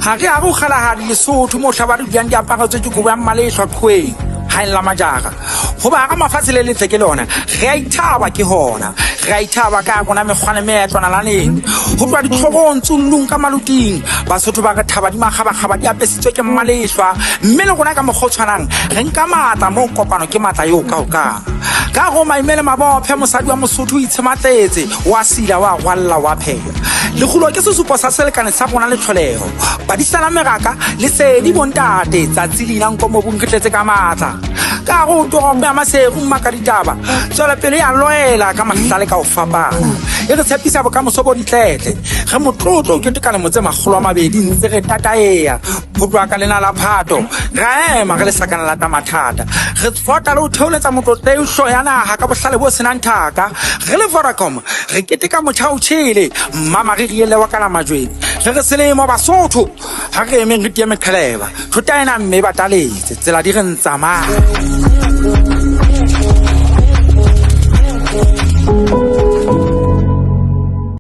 Ha re hare ho kgalahadi Lesotho moo hlaba re dulang diaparo tse ke kobo ya mmalehlwa qhoeng haeng la majara. Hoba hara mafatshe le letle ke lona, re a ithaba ke hona. Re a ithaba ka rona mekgwa le meetlo nalaneng. Ho tloha ditlhorong tsullung ka maluting, Basotho ba re thaba di makgabakgaba di apesitswe ke mmalehlwa. Mme le rona ka mokgwa o tshwanang re nka matla moo kopano ke matla eo ka okang. Ka ho maimele mabophe mosadi wa Mosotho o itshematletse, wa sila, wa rwalla, wa pheha. Lekgulo ke sesupo sa selekane sa rona le tlholeho. Badisana meraka, lesedi bontate, tsatsi le inang ko mobung re tletse ka matla. Ka hare ho toropo ya Maseru mmaka ditaba, tswelopele ya loela ka mahlale ka ho fapana. E re tshepisa bokamoso bo ditletle. Re motlotlo ho keteka lemo tse 200 ntse re tataea. Ho tloha ka lena la Phato, ra ema re le sakana la tsa mathata. Re tsota le ho theoletsa motlotlo hlooho ya naha ka bohlale bo senang thaka. Re le Vodacom, re keteka motjha o tjhele, mmamari re elewa ka la majweng. Re re selemo Basotho, ha re emeng re tiye meqheleba. Thota ena mme e bataletse, tsela di re ntsamaya.